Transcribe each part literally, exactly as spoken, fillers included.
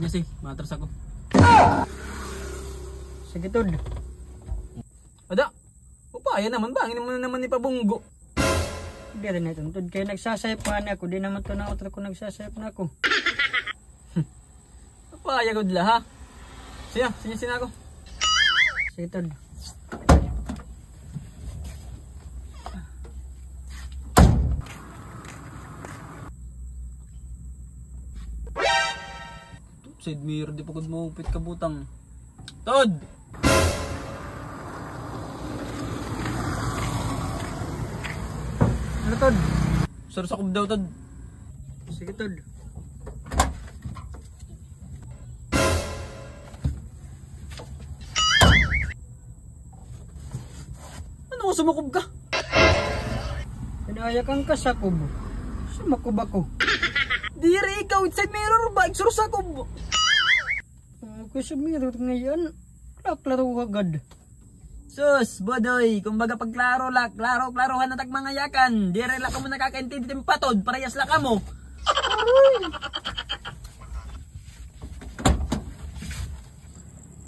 Nya si, maatras ako. Sige, Tod. Ada, upaya naman, bangin mo na naman ipabunggo. Diri na iton, Tod, kay nagsasayop nga na ako, di naman to na otro ko nagsasayop na ako. Upaya gud la, ha? Siya, siya, siya ako. Sige, Tod. Side mirror, di pa gud maupit ka butang. Tod! Ano, Tod? Sir, sakob daw, Tod. Sige, Tod. Ano nga sumakob ka? Kinayakan ka sakob. Sumakob ako. Diri ikaw, side mirror ba? Igsurusakob. Ako side mirror ngay-an. Klaro-klaro agad. Sus, Bodoy, kumbaga pagklaro la, klaro-klarohan na tag mga yakan. Diri la kamo nakakaintindi tin patod, parehas la kamo.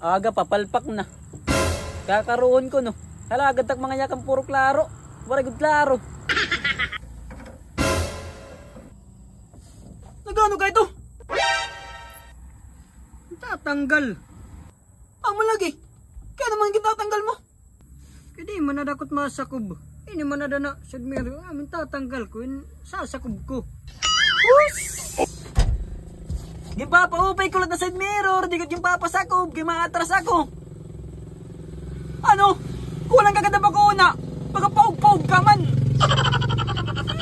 Aga pa, palpak na. Kakaruhon ko, no. Hala, agad tak mga yakan, puro klaro. Waray gud klaro. Nagano ka ito? Tatanggal. Amo lagi. Kay ano man gintatanggal mo? Kay di man ada ko it masakob. Ini man ada na, side mirror. Amin tatanggal ko, in sasakob ko. Ginpapaupay ko la it side mirror, di ko ginpapasakob, kay maatras ako. Ano? Kulang ka gad ha pag-una. Magapaog-paog ka man.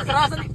Karasan.